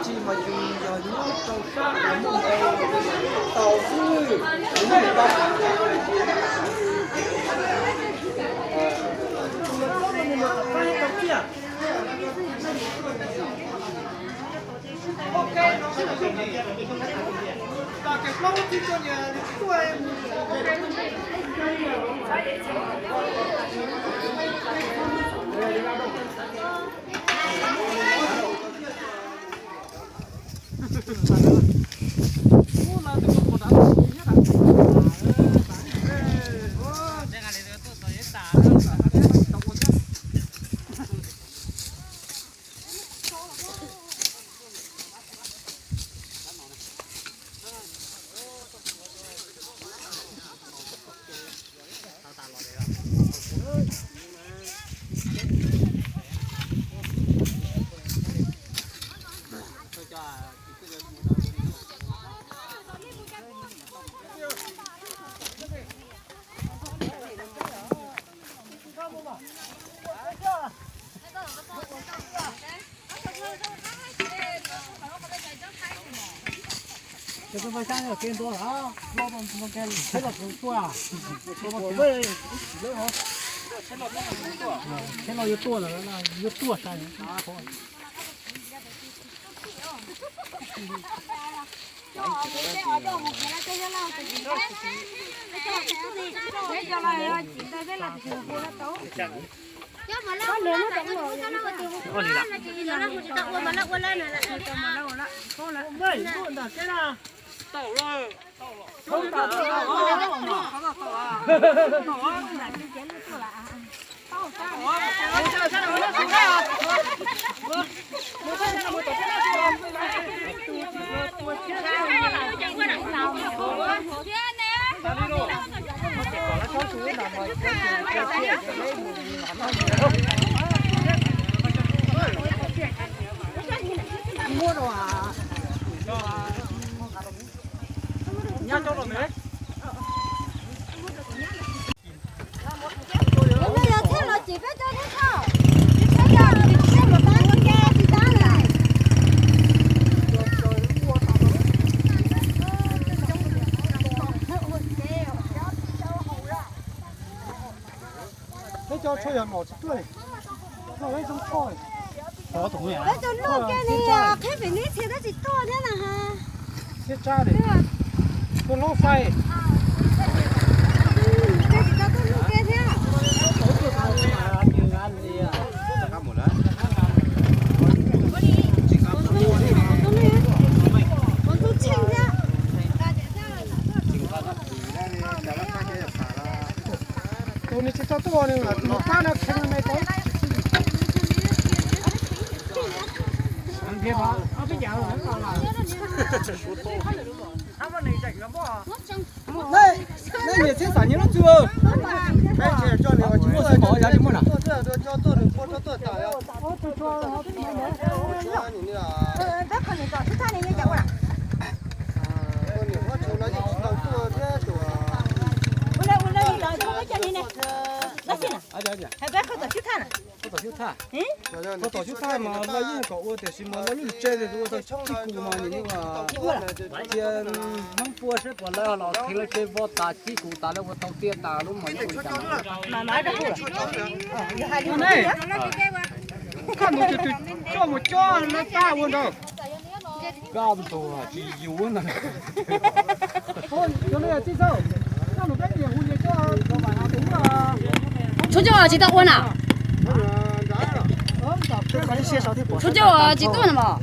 Mas yus yog nyob rau sab uas muaj ntau tau xwb, yus muaj ntau. Tsheb no yuav tuaj lawm, yuav tuaj sai. Peb cov tshuaj yog nom tsis tuaj li. Peb cov luj ke li, qhib pem neb txhia tab tsis tuaj thiab na ha. Thiab tsab li. Tuaj lub faib. Peb tsis tau tuaj luj ke thiab. Tus nws tsis tau tuaj, tus pab no kheev me tau. Nej nyiam txhiab xav nyiam lub txwg. Muaj xwb mov, yav tsis muaj na. Koj tom xyub thaj, koj tom xyub thaj mas lawv yeej kom ua tiam sis mas lawv lub tsev tes ua tau cib kus mas nws yeej cia Hmoob pua seb puas lawv los kheev lawv tsev voj tas cib kus tas lawv ua tau tiaj tas lub mas yeej ua li cas. Koj mus tus twg coj mus coj lawv pab ua nrog. Koj tus tsis yuav na. Txhua coj tsis tau ua na. Txhua coj tsis tuaj na mog.